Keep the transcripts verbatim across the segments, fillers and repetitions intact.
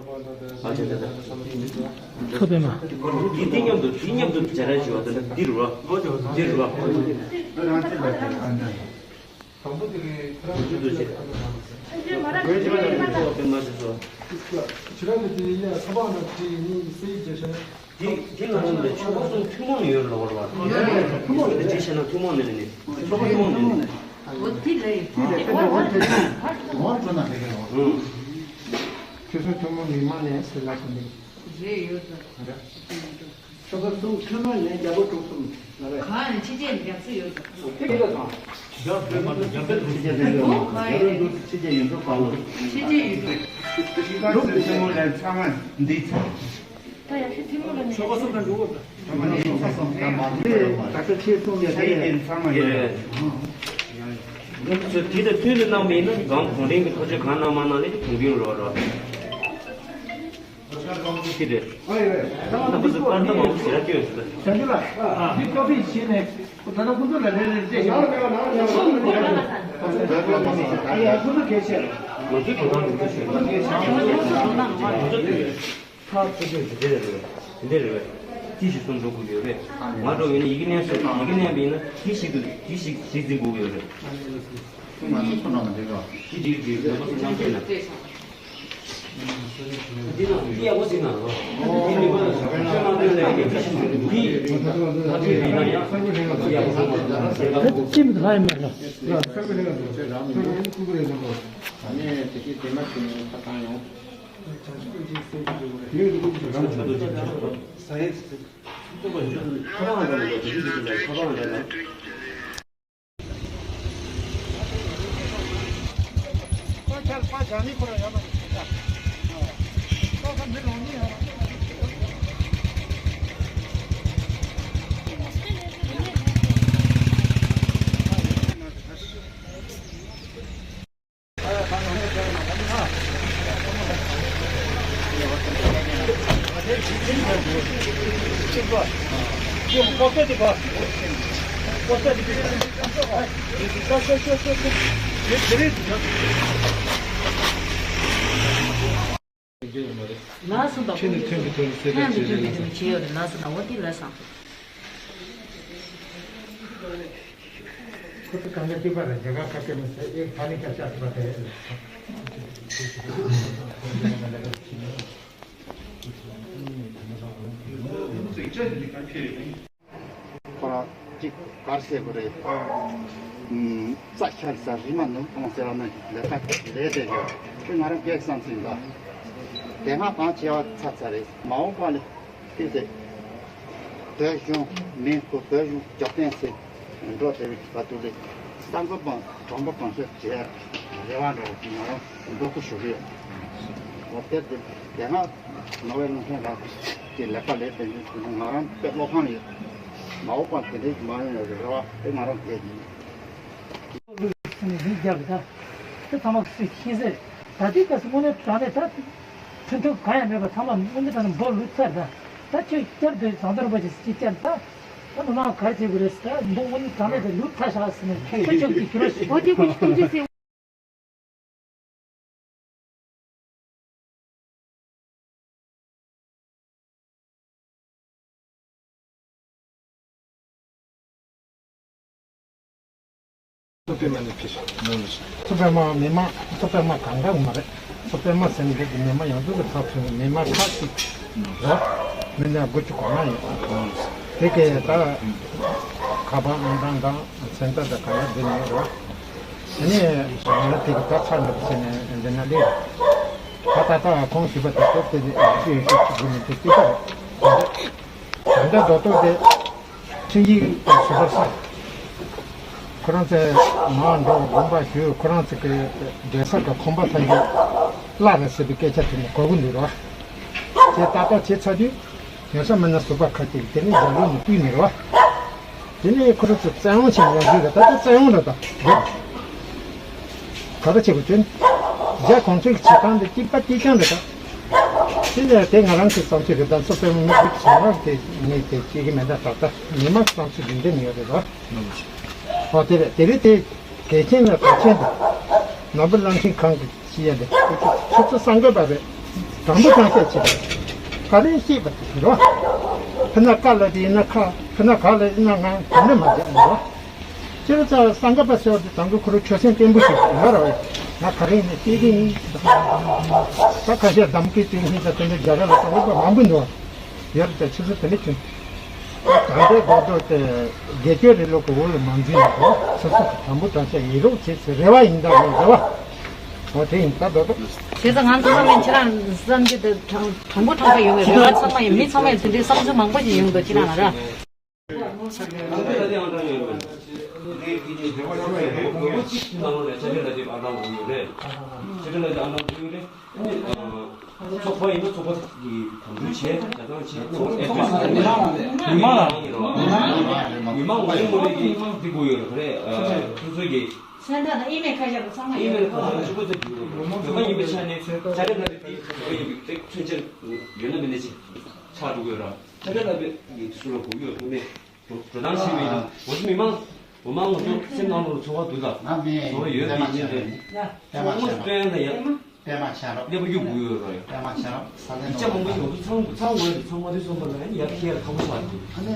ཨ་ཅག་ཅག་ཅག་མཚོ་པདྨ། འདི་འདི་མཉམ་དུ་འདི་མཉམ་དུ་སྦྱར་ཡ་བྱས་པ་དང་འདིར་རོ། འདིར་རོ། དང་པོ་དེ་གའི་ཁྱེད་རང་གི་མཚོ་པདྨ་ཞེས་སོ། ཁྱེད་རང་གི་དེ་ཡིན་ཡ་ཁ་པར་ནང་དེ་ཡིན་སེ་ཡི་རྒྱལ་ཤ། དེ་དེ་ང་ཚོ་ལ་ཆོས་འཁོར་གསུམ་ཐུན་མོང་ནས་ཡོད་ལ་བར་བ། ཐུན་མོང་ནས་ཅི་བྱས་ན་ཐུན་མོང་ནས་ནི་ཆོས་འཁོར་ཐུན་མོང་ནས་ནི། འོ་དེ་ལས་དེ་ལས་དེ་ལས་དེ་ལས་ཁྱོད་ཚོ་ཐུན་མོང་མི་མང་ནས་ཟེར་ལ་སོང་ནི། རེད་ཡོད་ད། ཆོས་འཁོར་གསུམ་ཐུན་མོང་ནས་རྒྱལ་པོ་དྲུག་གསུམ་ལ་རེད། གང་ཡིན་ཕྱི་རྒྱལ་རྒྱལ་སྲིད་ཡོད་ད། དེ་ལ་དང་། རྒྱལ་བོད་མ་གཏོགས་རྒྱལ་བོད་ཕྱི་རྒྱལ་ཡོད་འགྲོ། རྒྱལ་བོད་འདུག་ཕྱི་རྒྱལ་ཡོད་འགྲོ་བ་ལོ། ཕྱི་རྒྱལ་ཡོད་འགྲོ། ཕྱི་རྒྱལ་ཐུན་མོང་ལ་ཚང་མ་འདི་ཚོ། ད་ཡག་ཤོས་ཐུན་མོང་ལ་ནི་ཆོས་འཁོར་གསུམ་དང་འགྲོ་དགོས་པ། ཐུན་མོང་ནི་ཆོས་འཁོར་གསུམ་དང་མ་འགྲོ་བ་ཡོད་མ་རེད། ད་ལྟ་ཆོས་གསུམ་ཡོད་ད་ཡོད། ཚང་མ་ཡོད་རེད། ང་ཚོ་དེ་དང་མཐུན་དུ་གནང་མེད་ན་གང་གོང་རིམ་གྱི་ཐག་གཅོད་གང་གནང་མ་གནང་ལས་ཀྱི་གོང་རིམ་རོགས་རོགས། ཅི་རེད། རྣམ་པ་ཚོ་པར་འདི་མང་པོ་ཞེ་དྲག་སྐྱོན་ཡོད་ཟེར། བྱ་རྒྱུ་ལ། འདི་ཀོ་པི་བྱས་ནས་ད་ལྟ་ཁོང་ཚོ་ལ་ལན་ལན་རེ་བྱས་ཡོད། ད་ལྟ་ཁོང་ཚོ་ལ་ལན་ལན་རེ་བྱས་ཡོད། ད་ལྟ་ཁོང་ཚོ་གལ་ཆེ། ང་ཚོའི་དོ་སྣང་ཡོད་ཚུལ་ཞུ། ཁོང་ཚོ་གལ་ཆེ། ཁ་ཚ་ཚོད་དེ་འདི་འདྲ་རེད། འདི་འདྲ་རེད། ཅི་ཞིག་གསུང་འགྲོ་དགོས་ཡོད་རེད། མ་འགྲོ་ཡོད་ན་ཡི་གེ་ནས་སོ་ཡི་གེ་ནས་མིན་ན་དེ་ཞིག་ཏུ་དེ་ཞིག་ཞིག་འཛིན་དགོས་ཡོད་རེད། ང་ཚོ་ཚོ་ནང་མ་འདྲེས་རོགས། དེ་འགྲིག་འགྲིག་ལ་མ་ཚོ་ནང་འདྲེས་ན། འདི་ན་འདི་ཡག་པོ་ཞིག་ན་རོ། འདི་མི་དགོས་ན་ཤ་མ་འདྲེས་ན་ཡི་གེ་ཅི་ཞིག་འདི་ད་དུས་རིག་ན་ཡང་ཡག་པོ་ཞིག་ན། ད་ཅི་མི་ལྷ་ཡི་མེད་ལ། ད་ནི་དེ་གི་དེ་མ་ཐུན་ཁ་བཏང་ཡོང་། ལགས་སོ། ད་ཁྱེད་ནི་ཐོན་གྱི་ཐོན་གྱི་སེ་ཐོན་གྱི་ཐོན་གྱི་ཐོན་གྱི་བྱེད་ཡོད་རེད། ལགས་སོ། ད་འོ་དེ་ལ་སང་། ཁོ་ཚོ་གང་ག་གཅིག་པ་རེད། རྒྱ་གར་ཁ་སྐད་མི་ཟེར་ཨེ་ཕ་ནི་ཁ་ཤག་པ་དེ་རེད། ཁོ་རང་གཅིག་གར་སེ་གོ་རེད། རྩ་ཁྱར་ས་རི་མ་ནུབ་གཏོང་ཟེར་བ་ན་ལས་ཀ་ལས་དེ་གོ་ཁྱོད་ང་རང་སྐད་བསམ་ཚུལ་འདྲ། དེ་སྔ་གང་བྱས་པ་ཚར་ཚར་རེད། མ་འོངས་པ་ལ་དེ་ཟེར། བོད་གཞུང་མིན་ཁོ་བོད་གཞུང་རྒྱབ་རྟེན་ཟེར་འགྲོ་དེ་བའི་བར་དུ་ལས་ས་འགོ་པང་གྲོང་པ་གྲོང་ཚོ་བྱས་རེ་བ་འདྲ་བོ་ང་རང་འགྲོ་ཁུ་ཞུ་གི་ཡོད། འོ་དེ་དེ་དེ་སྔ། ནོར་ཝེ་ལུང་ཆེན་ལགས་ཀྱི་ལས་ཀ་ལས་དེ་ཡིན་དུས་ང་རང་དཔེ་བློ་ཕམ་ཡོད། མ་འོངས་པར་དེ་འདྲའི་མ་ཡོང་ཡག་གི་རེ་བ་དེ་ང་རང་བསྐྱེད་ཀྱི་ཡིན། ལུས་ཟིན་ནས་རིགས་རྒྱག་གི་ད་དེ་ཚང་མ་སུས་ཤེས་ཟེར། ད་ལྟའི་སྐབས་སུ་དངོས་གནས་དྲང་གནས་ད་མཐུན་ཐུབ་གང་ཡང་མེད་པ་ཚང་མ་དངོས་གནས་དྲང་གནས་འབོར་ལུས་ཚར། ད་ད་ཁྱོད་བསྐྱར་དུ་ཟངས་མདོག་རིན་པོ་ཆེ་ཅིག་བསྐྱར་ད་ད་མི་མང་ག་རེ་བྱེད་དགོས་རེད་ཟེར། ད་འབོ་དངོས་གནས་དྲང་གནས་དེ་ལུས་ཚར་བཞག་ཟེར་ནས་ཁྱོད་ཁྱོད་ཀྱིས་ཁྱོད་ར་ཞིག་འོ་དེ་ཁོ་ཁྱོད་ཀྱིས་ཟེར། མཚོ་པདྨ་ནས་ཕེབས་ཤིང་། མཚོ་པདྨ་མི་མང་མཚོ་པདྨ་གང་ག་མ་རེད། མཚོ་པདྨ་ཟེར་ནས་འདི་མི་མང་ཡང་འདུག་གི་ཚབ་མཚོན་མི་མང་ཁག་ཅིག་རེད། མི་སྣ་དགུ་བཅུ་གོ་ལྔ་ཡོད། དེ་གས་ད་ཁ་པར་ཨང་གྲངས་དང་སེམས་ཐག་དང་གང་ཡང་འདི་ནས་རེད། དེ་ནས་ང་རང་དེ་གི་ད་ཚར་འདུག་ཟེར་ནས་འདི་ན་སླེབས། ད་ད་ལྟ་ཁོང་ཞུས་པ་དེ་ཚོ་དེ་ནི་ཨ་ཅི་ཡོད་ཤོད་ཅིག་དགོས་མི་འདུག་ཅི་ལྟར་ད་ལྟ་རྡོ་ཏོ་དེ་ཆིན་ཡིག་དང་ཞུ་བར་ས་ཁོ་རང་ཚོའི་མ་འགྲོ་དགོངས་པ་ཞུ། ཁོ་རང་ཚོ་གི་འདྲེ་སར་གི་ཁང་པ་ཐམས་ཅད་བརླག་རེད་ཟེར་བའི་སྐད་ཆ་དེ་ནི་གོ་གི་འདུག་ར། དེ་ལྟ་ལྟ་བྱས་ཚར་དུས། ཡོད་ས་མིན་ན་ཟུར་པ་ཁ་ཅིག་དེ་ནས་རྒྱ་ལོ་ནས་བཏུས་ནས་རེད་བ། དེ་ནས་ཁོ་རང་ཚོ་བཙན་དབང་ཆེན་ཡོང་རྒྱུ་རེད། ད་ལྟ་བཙན་དབང་རེད་ད། རེད། ག་རེ་བྱེད་དགོས་དོན། རྒྱ་གོང་ཚོའི་བྱེད་སྟངས་དེ་གཅིག་པ་གཅིག་རྐྱང་རེད་ད། དེ་ནས་དེ་ང་རང་ཚོའི་བསམ་ཚུལ་རེད་ད། མཚོ་པདྨ་མི་རིགས་བྱུང་བ་དེ་ངས་དེ་བྱེད་ཀྱི་མེད་ད། ད་ལྟ་མི་མང་བསམ་ཚུལ་རེ་འདྲ་ནི་ཡོད་རེད་ད། ཨོ་དེ་རེད། དེ་རེད་དེ། གལ་ཆེན་ལ་གལ་ཆེན་དུ་ནོར་བུ་གླང་ཆེན་ཁང་གི་ཅི་ཡ་འདི་ཁོ་ཚོ་གསར་འགོད་པ་རེད། དང་པོ་དྲང་བཤད་བྱེད་པ། ག་རེ་བཤད་པ་དེ་རེད་བ། ཕུ་ན་ཀ་ལ་དེ་ཡིན་ན་ཁ། ཕུ་ན་ག་ལ་ཡིན་ན་ང་། ག་འདྲ་མ་བྱས་ཡིན་རེད་བ། སྤྱིར་བཏང་སངས་རྒྱས་པ་ཟེར་བ་དེ་དང་པོ་ཁོ་རང་ཆོས་སེམས་བརྟན་པོ་ཞིག་ཡོད་རེད་བ། ང་ག་རེ་ཡིན་ན་སྐྱེས་དེ་ཡིན། ད་ཁ་ཤས་གདམས་ཀྱི་དེ་ཡིན། ད་དེ་འདྲ་རྒྱ་གར་ལ་དང་པོ་པ་མང་པོ་འདུག་བ། ཡོད་རེད། ད་ཆུ་ཚོད་དེ་འདྲ་ཁྱོད། ད་ལྟའི་རྡོག་རྡོག་དེ་དགེ་སྐྱོན་རེ་ལོག་གི་འོག་ལ་མ་འཛུལ་ན་གོ། སོ་སོ་གི་དྲང་པོ་དྲང་བཤད་ཡིན་རོགས་བྱེད་ཟེར་རེ་བ་ཡིན། ད་རེ་རེ་བ། འོ་དེ་ཡིན། ད་རྡོག་རྡོག་བྱས་ཙང་ང་ཚོ་ཚང་མས་ཁྱེད་རང་བསམ་གྱི་འདི་དྲང་དྲང་པོ་དྲང་པོ་ཡོང་བའི་རེ་བ་ཚང་མ་ཡིན། མི་ཚང་མས་དེ་འདྲའི་བསམ་ཚུལ་མང་པོ་ཞིག་ཡོང་འདུག་ཁྱེད་རང་ལ་ར། ཚོགས་པ་ཡིན་ན་ཚོགས་པ་གི་གོམ་བགྲོད་བྱས། ཨེ་ཚོགས་པ་ཡིན་ན་ཚོགས་པ་གི་གོམ་བགྲོད་བྱས། ད་ལྟ་བྱས་ཚོགས་པ་མི་མང་ལ་མི་མང་ངོ་རེ་ངོ་རེ་གི་འདི་དགོས་ཡོད་རེད། ཨ་སོ་སོ་གི་སེམས་ཐག་དང་ཨི་མེལ་ཁ་བཞག་པ་ཚང་མ་ཨི་མེལ་ཁ་བཞག་ཆུ་ཚོད་དགོས་ཡོད་རེད། བོད་པ་ཡིན་པའི་ཆ་ནས་ཅ་ལག་ལ་དེ་བོད་པ་ཡིན་པའི་དེ་མཚོན་ཆ་ཡོད་ན་མེད་ན་ཆེ་ཆགས་འགྲོ་གི་ཡོད་ར། ད་ལྟ་ལ་བའི་སུ་ལ་གོ་ཡོད་ཐུག་ནས་འགྲོ་འགྲོ་སྟངས་ཤེས་མེད་ན། ང་ཚོ་མི་མང་ང་ཚོ་མི་མང་ང་ཚོ་སེམས་ནང་ལོགས་ཚོར་བ་འདུག་ད། ང་མི་ཚོར་བ་ཡོད་པའི་ཉིན་རེད། ཚོར་བ་ཚོར་བ་སྟོན་ཡང་ཡག་པདྨ་ཆེན་རབ། ཀླད་པ་གཡུག་དགོས་ཡོད་རེད། པདྨ་ཆེན་རབ་ས་གནས་ཡིག་ཆ་མང་པོ་ཞིག་ང་ཚོ་ཚང་ཚང་དགོས་རེད། ཚང་མ་དུས་ཚོད་པ་ལ་ཡང་ཡར་ཁྱེར་ཁག་པོ་ཆགས་འདུག་ཨ་ནི་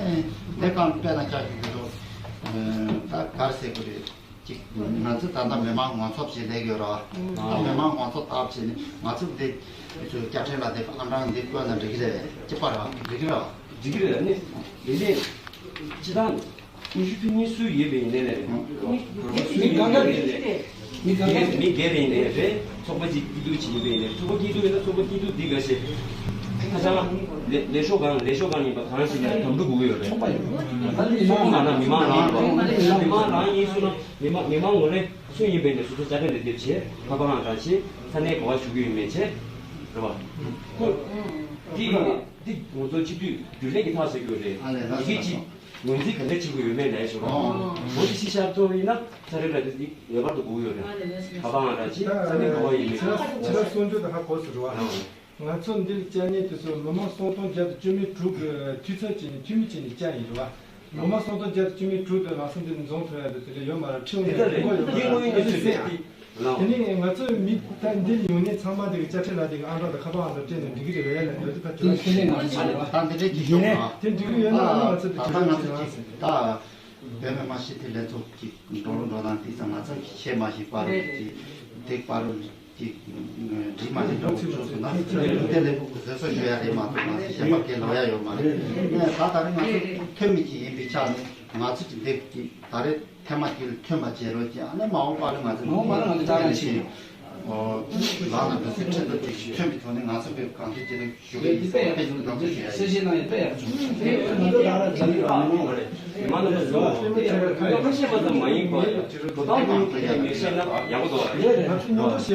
དེ་གང་དཔེར་ན་ཆ་ཞུ་རྒྱུ་འདུག་ད་ག་རེ་ཟེར་དགོས་རེད། ཅིག་ང་ཚོ་ད་ལྟ་མི་མང་ངོ་ཚབ་བྱེད་བསྡད་ཡོད་ར། ད་མི་མང་ངོ་ཚབ་ལྟ་བྱས་ནས་ང་ཚོ་འདི་ཚོ་སྐྱ་ཕྲེང་ལ་འདི་ཨང་གྲངས་འདི་བཀོད་ན་འགྲིག་གི་རེད། ཅི་པ་ར་འགྲིག་གི་ར། འགྲིག་གི་རེད། ནི་འདི་ནས་སྤྱི་བཏང་ཀུ་ཤུ་ཕི་གཉིས་སུ་ཡོད་པའི་ཡིན་ནའི་རེད། མི་གང་ག་རེད། མི་གང་ག་མི་སྒེར་ཡིན་ནའི་རེད། ཚོགས་པ་གཅིག་སྐྱིད་སྡུག་བྱེད་ཡིན་པའི་ནས་ཚོགས་པ་སྐྱིད་སྡུག་ཡིན་ན་ཚོགས་པ་སྐྱིད་སྡུག་འདི་འགའ་ཤས། ཁ་སང་ལས་ལས་ཤོག་གང་ལས་ཤོག་གང་ཡིན་པ་གང་ཞིག་ལ་དམ་འབུལ་དགོས་ཀྱི་ཡོད་རེད། ཚོགས་པ་ཡིན་ན་མི་མང་རང་ཡིན་པ། མི་མང་རང་ཡིན་སོང་ན་མི་མང་མི་མང་ངོ་རེ་སུ་ཡིན་པའི་ནས་སོ་སོ་དཔྱ་ཁྲལ་ལས་འདེབས་བྱེད། ཁ་པར་ཨང་གྲངས་བྱེད། ས་གནས་ག་བ་བཞུགས་ཀྱི་ཡོད་མེད་བྱེད། རེད་བ། ཁོ་འདི་འདི་ང་ཚོ་སྤྱི་འཐུས་རྒྱུན་ལས་ཀྱི་ཐག་བཅད་ཀྱི་ཡོད་རེད། ཨ་ལས་ལགས་ཡི་གེ་སོ་གཅིག་ངོས་འཛིན་ག་འདྲ་བྱེད་དགོས་ཡོད་མེད་ལས་ཤོག་རོགས། འོ་འདི་ཕྱི་ཤར་ཐོག་ཡིན་ན་ཚ་རེ་ར་འདི་ངེས་པར་དུ་དགོས་ཡོད་རེད། ཁ་པར་ཨང་གྲངས་བྱེད། ས་གནས་ག་བ་ཡིན་མིན། ཕྱི་ལ་གསུང་ཆོས་དང་ཧ་གོ་སོང་རེད་བ། ང་ཚོ་འདི་ལ་བཅར་མཁན་དེ་ཚོ་མི་མང་སུམ་སྟོང་བརྒྱ་དང་བཅུ་མེད་དྲུག་གི་འཐུས་ཚབ་བྱས་ནས་འཐུས་མི་བྱས་ནས་བཅར་ཡིན་རེད་བ། མི་མང་སུམ་སྟོང་བརྒྱ་དང་བཅུ་མེད་དྲུག་དེ་ལམ་སང་འདི་ནས་འཛོམས་ཐུབ་ཡ་དེ་དེ་འདྲ་ཡོད་མ་རེད། ཁྲིམས་དེ་ལྟར་རེད། ཡོད་མ་རེད། དེ་ནས་ང་ཚོའི་མི་ད་འདི་ལ་ཡོང་མཁན་ཚང་མ་དེ་གི་དཔྱ་ཁྲལ་ལག་དེ་གི་ཨང་གྲངས་དང་ཁ་པར་ཨང་གྲངས་སྤྲད་ནས་འགྲིག་གི་རེད་ལབ་ཡ་ལ་ཡོད་དེ་ཕར་དེ་ཁས་ལེན་ང་ཚོ་བྱེད་རེད་བ། ད་འདི་འདྲའི་གི་ཤོག་ཨ། དེ་འགྲིག་གི་ཡོད་ན་ང་ཚོ་དེ་ད་ལྟ་ང་ཚོ་གཅིག་ད་བོད་མི་མང་སྤྱི་འཐུས་ལྷན་ཚོགས་ཀྱི་འགྲོ་ལུགས་འགྲོ་སྟངས་དེ་ཚོ་ང་ཚོ་ཤེས་མ་ཤེས་པ་རུ་ཅིག་དེ་པ་རུ། ཅིག་འགྲིག་མ་འགྲིག་འདྲ་པོ་བྱུང་སོང་ན་དེ་ལས་ཕུགས་ཀྱི་བཟོད་གསོ་ཞུ་ཡ་རེད་མ་གཏོགས་ང་ཚོ་གཞན་པ་སྐད་ལབ་ཡ་ཡོད་མ་རེད། ཨ་ད་ད་རེས་ང་ཚོ་ཐོན་མི་གཅིག་ཡིན་པའི་ཆ་ནས་ང་ཚོ་གི་འདེབས་ཀྱི་ད་རེས་ཐེངས་མ་གཅིག་ལ་ཐོན་པ་བྱེད་རོགས་གྱིས། ཨ་ནི་མ་འོངས་པ་ལ་ང་ཚོ་མ་འོངས་པ་ལ་ང་ཚོ་ལྟ་ར་ཞིག་ལག་ན་འདུག་སེ་ཁྲིད་འདུག་ཅིག་ཐོན་པའི་ཐོག་ནས་ང་ཚོ་གི་གང་ཐུབ་ཅི་ལ་ཞུ་གི་ཡིན་ཟེར་བ་ཕེབས་ཀྱི་འདུག་ཞུ་ཡ་ཡིན། གསལ་བཤད་གནང་ཡ་དཔེ་ཡག་བྱུང་། ང་ཚོ་ད་ར་ཛ་ནི་རང་མི་མང་རེད། མི་མང་རྣམ་པ་ཚོ་ཁ་ཤས་པ་ཙམ་མ་ཡིན་པར་དོ་བདག་མང་པོ་ཡིན་མི་ཤེས་ན་ཡག་པོ་འདུག་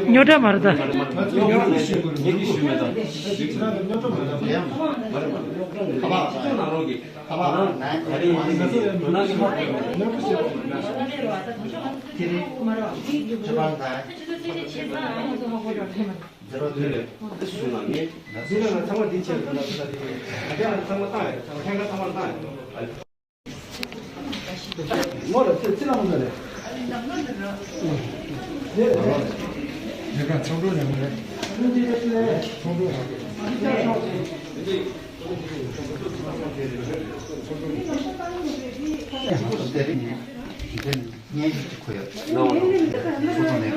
རྙོག་དྲ་མ་རེད་ད། ངས་ཀྱི་ཞུས་མེད་ད། ཁ་པར་ནང་ལོགས་ཀྱི་ཁ་པར་ནང་ག་རེ་ཡིན་ཟེར་ན་དོ་སྣང་གི་ཧ་གོ་མེད། ཁྱེད་རང་ཁ་པར་ནང་། ཟེར་བ་དེ་ལས་དེ་སུ་ན་ངས་འདི་ལ་ཚང་མ་འདི་བྱས་ལ་ལ་ལ་དེ་ད་ལྟ་ཚང་མ་བཏང་ཡོད། ཚང་མ་ལྷན་ཁང་ཚང་མ་བཏང་ཡོད། ངོ་ལ་ཚེ་ཚེ་ལ་མོ་ལ་ལས། ཉེ་ག་ཚང་འགྲོ་ཉམས་རེད། ཚང་འགྲོ་ཉམས་རེད། ཚང་འགྲོ་ཉམས་རེད། ངས་ཀྱི་ཁོ་ཡ། ནོ་ནོ། ཁོ་ནས་ཁོ་ནས།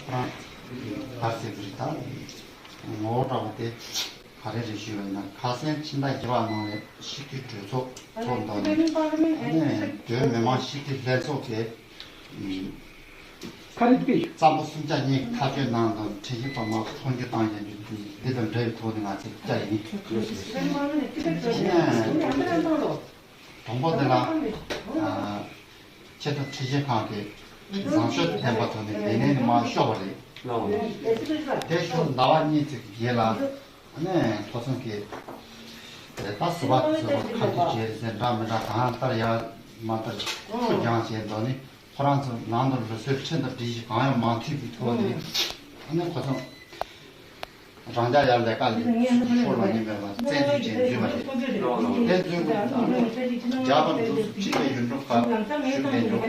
ཨ། ཨ་ཟེར་གི་རེད་ད། ངོ་བོ་འདྲ་བོ་དེ་ག་རེ་རེད་ཞུས་པ་ཡིན་ན། ཁ་སང་ཕྱི་ཟླ་བཞི་པ་ནང་ནས་སྤྱི་འཐུས་གྲོས་ཚོགས་ཚོགས་འདུག་ནས། ཨ་ནས་བོད་མི་མང་སྤྱི་འཐུས་ལྷན་ཚོགས་ཀྱིས། ཁ་རི་དཔེ། གཙང་པོ་སུམ་ཆ་གཉིས་ཀྱི་ཐག་གཅོད་གནང་དང་ཁྲིམས་ཞིབ་པ་མང་ཚོགས་འཁྱོངས་བཏང་བཞིན་པའི་འདི་དང་འབྲེལ་བའི་ཐོག་ནས་ང་ཚོས་བཅར་ཡིན། དང་པོ་དེ་ལ་ཆེས་མཐོ་ཁྲིམས་ཞིབ་ཁང་གིས་བཟང་སྤྱོད་ལྡན་པ་ཐོག་ནས་ལས་གནས་ནས་མར་བཤོར་བ་རེད། དེ་ཞུ་ཟླ་བ་གཉིས་ཙམ་རྗེས་ལ་ཨ་ནི་ཁོ་ཚོ་གིས་ད་ཟུར་པ་ཚོས་ཁ་ཐུག་བྱས་ཟེར་འདྲ་མི་འདྲ་གང་ལྟར་ཡ་མ་ལྟར་ཁུ་རྒྱང་བྱས་འདུག་ནི། ཁོ་རང་ཚོ་ནང་དུ་ལུགས་སྲོལ་ཁྲིམས་དང་སྒྲིག་གཞི་གང་ཡང་མ་མཐུན་པའི་ཐོག་ནས་ཨ་ནི་ཁོ་ཚོ་ རང་འཇགས་ཡར་ལས་ཀ་ལས་ཤོར་བ་ཉིན་མེད་པ་བཙན་འཛུལ་བྱས་འཛུལ་བ་རེད། དེ་འཛུལ་དགོས་ན་རྒྱ་བལ་འབྲུག་སུ་ཕྱི་པའི་ཡུལ་གྲུ་ཁག་བཞུགས་མཁན་འདུག་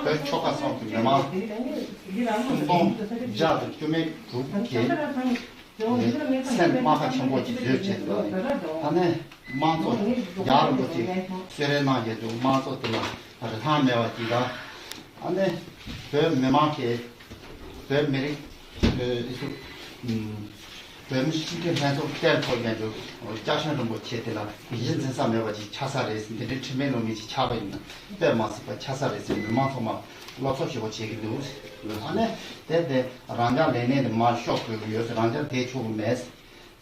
བོད་ཆོལ་ཁ་གསུམ་གྱི་མི་མང་སུམ་སྟོང་བརྒྱ་དང་བཅུ་མེད་དྲུག་གིས་སེམས་རྨ་ཁ་ཆེན་པོ་ཅིག་བཟོས་བྱས་འདུག་ད་ནས་དམངས་གཙོ་རྒྱ་རིང་པོ་ཅིག་གསོལ་རས་གནང་ཡོད་འདུག་དམངས་གཙོ་དེ་ལ་རིན་ཐང་མེད་པ་ཅིག་དང་། ཨ་ནི་བོད་མི་མང་གིས་བོད་མི་རིགས་ཨེ་ཨེ་ཚུ་ཨམ་བོད་མི་སྤྱི་འཐུས་ལྷན་ཚོགས་གཏན་ཐོབ་མཁན་ཚོ་སྐྱག་ཤང་རིན་པོ་ཆེ་དེ་ལ་གཞི་འཛིན་ས་མེད་པ་ཅིག་ཆགས་ས་རེད་ཟེར། འདི་འདྲའི་ཁྲིམས་མེད་ལུགས་མེད་ཅིག་ཆགས་པ་ཡིན་ན་དཔེ་མ་སྲིད་པ་ཆགས་ས་རེད་ཟེར། མི་མང་ཚང་མ་སློབ་གསོ་ཞེ་པོ་བྱེད་ཀྱི་འདུག་ཨ་ནི་དེ་དེ་རང་འཇགས་ལས་གནས་དེ་མར་ཤོག་དགོས་ཀྱི་ཡོད་ཟེར། རང་འཇགས་བསྡད་ཆོག་གི་མེད་ཟེར།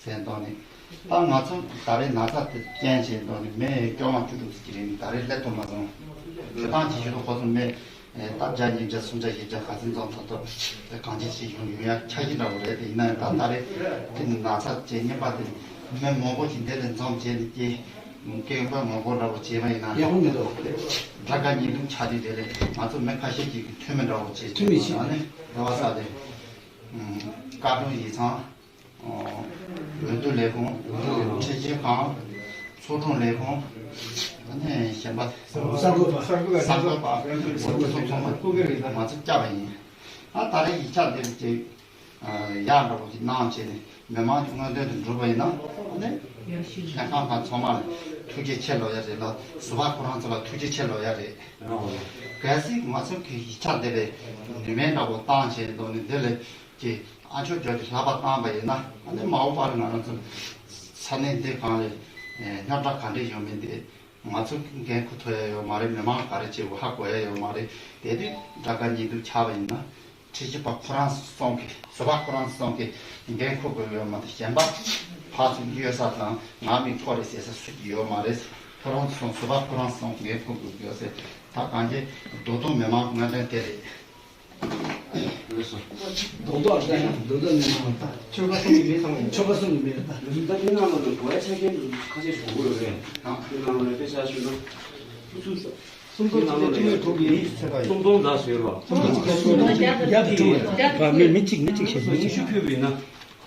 ཟེར་དོན་ནི། ད་ང་ཚོ་ད་རེས་ན་ཚ་དེ་རྐྱེན་བྱས་དོན་ནི་མི་སྐྱོ་བ་བཅུ་དྲུག་ཙམ་ཅིག་རེད། ད་རེས་སླེབས་ཐུབ་མ་སོང་། ཇོ་ཐང་ཅིག་ཞུ་དུ་ཁོ་ཚོ་མི་ད་བརྒྱ་ཉིས་བརྒྱ་སུམ་བརྒྱ་བཞི་བརྒྱ་ག་ཚོད་འཛོམས་ཐུབ་ཐུབ་དེ་གང་ཅི་ཞིག་ཡོང་ཡོང་ཡ་འཆར་གཞི་འདྲ་བོ་རེད། དེ་ཡིན་ན་ཡང་ད་ད་རེས་དེ་ནི་ན་ཚ་བྱས་རྙིང་པ་དེ་མི་མང་པོ་ཞིག་འདི་ལ་འཛོམས་བྱས་ནས་ཀྱི་སྐད་ཡོན་པ་མང་པོ་འདྲ་བོ་བྱས་པ་ཡིན་ན་ཡག་པོ་མི་འདུག་དགྲ་དགའ་གཉིས་འདུག་ཆ་དེ་དེ་རེད། ང་ཚོ་མི་ཁ་ཤས་ཀྱི་འཐུས་མི་འདྲ་བོ་བྱས་འཐུས་མི་བྱས་ནས་རེ་བ་ས་དེ་བཀའ་དྲུང་ཡིག་ཚང་། འོས་བསྡུ་ལས་ཁུངས། ཁྲིམས་ཞིབ་ཁང་། ཚོགས་དྲུང་ལས་ཁུངས། ཨ་ནི་གཞན་པ། གསར་འགོད་པ། གསར་འགོད་པ། གསར་འགོད་པ། ཚོགས་ཚོགས་ཚང་མ་སྐུ་སྒེར་རེད། ང་ཚོ་བསྐྱབས་པ་ཡིན། ཨ་ད་རེས་ཡིག་ཆ་འདིར་ཅིག་ཡག་འདྲ་པོ་ཅིག་གནང་བྱས་ནས་མི་མང་གི་མངོན་འདོད་དུ་འགྲུབ་པ་ཡིན་ན་ཨ་ནི་ལྷན་ཁང་ཁག་ཚང་མ་ལ་ཐུགས་རྗེ་ཆེ་ལབ་ཡ་རེད་ལ། ཟུར་པ་ཁོ་རང་ཚོ་ལ་ཐུགས་རྗེ་ཆེ་ལབ་ཡ་རེད། གལ་སྲིད་ང་ཚོ་གི་ཡིག་ཆ་འདི་ལས་ནུས་མེད་འདྲ་པོ་བཏང་བྱས་འདུག་ནི་འདི་ལས། ཀྱི་ཨ་མཆོག་ཇོ་ཇོ་ལག་པ་བཏང་པ་ཡིན་ན་ཨ་ནི་མ་འོངས་པར་ང་རང་ཚོ་ས་གནས་འདི་གང་ལས་རྙོག་དྲ་ག་འདྲ་ཡོང་མིན་དེ་ང་ཚོ་འགན་འཁུར་ཐུབ་ཡ་ཡོད་མ་རེད། མི་མང་ག་རེ་བྱེད་དགོས་ཧ་གོ་ཡ་ཡོད་མ་རེད། དེ་དུས་དགྲ་དགའ་གཉིས་འདུག་ཆགས་པ་ཡིན་ན་ཁྲིམས་ཞིབ་པ་ཁོ་རང་སོང་གི་ཟུར་པ་ཁོ་རང་སོང་གི་འགན་འཁུར་དགོས་ཡོད་མ་རེད། གཞན་པ་ཕར་ཚུར་གཡོལ་ས་དང་ང་མི་ཁོ་རེད་ཟེར་ས་སུ་ཡོད་མ་རེད། ཁོ་རང་སོང་ཟུར་པ་ཁོ་རང་སོང་འགན་འཁུར་དགོས་ཡོད་ཟེར། ད་གང་ཅི་རྡོག་རྡོག་མི་མང་སྔོན་ཐོན་དེ་རེད། རྡོག་རྡོག་ཨ་ཤ་ཡང་རྡོག་རྡོག་ནས་མ་ད། ཆོལ་ཁ་གསུམ་གྱི་མི་ཚང་མ་ཆོལ་ཁ་གསུམ་གྱི་མི་རེད་ད། ད་མི་ནང་ལ་དགོས་ཡ་ཆ་རྐྱེན་དུ་ཁ་ཤས་ཤིག་དགོས་ཀྱི་ཡོད་རེད། ཨ་མི་ནང་ལ་དཔེ་ཆ་ཞུ་ན་སུམ་ཅུ་སུམ་སྟོང་ནང་ལ་ཡོད་སུམ་སྟོང་ལ་ཟེར་བ། སུམ་སྟོང་ཟེར་བ་ཉི་ཤུ་ཁ་ཤས་ཡོད་རེད། མི་མི་གཅིག་མི་གཅིག་ཤེས་ཉི་ཤུ་ཁུལ་བས་ན།